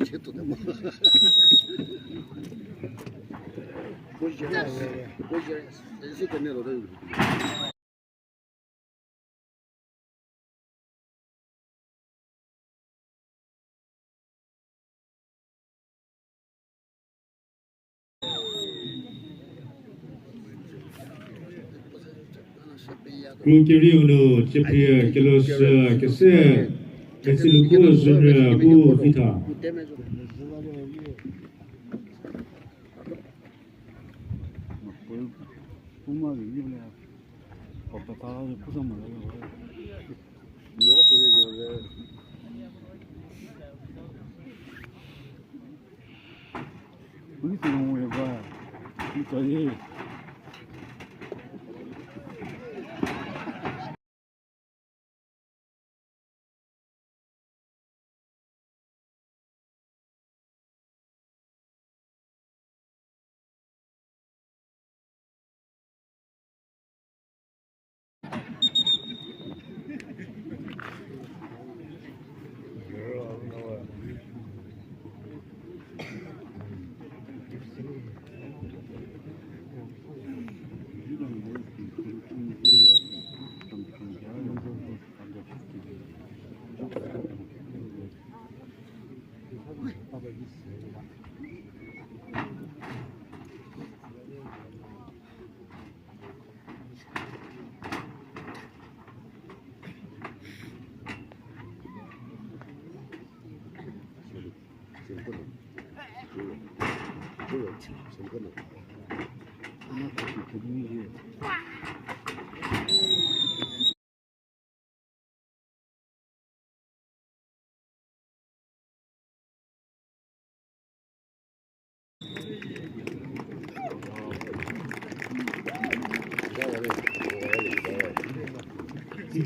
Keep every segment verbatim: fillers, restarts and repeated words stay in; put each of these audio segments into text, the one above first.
Kru kerieu nu chüphie kelosü kese, Metsülukho Zhünyü bu vitha.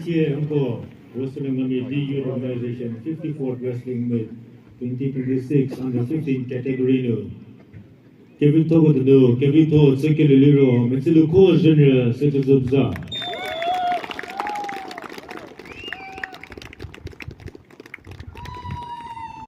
Tsie nko Wrestling Committee Youth Organization fifty-fourth Wrestling Meet twenty twenty-six under fifteen category nu kevithoko donu, kevitho tsükeleliro, Metsülukho Zhünyü se tezüpza.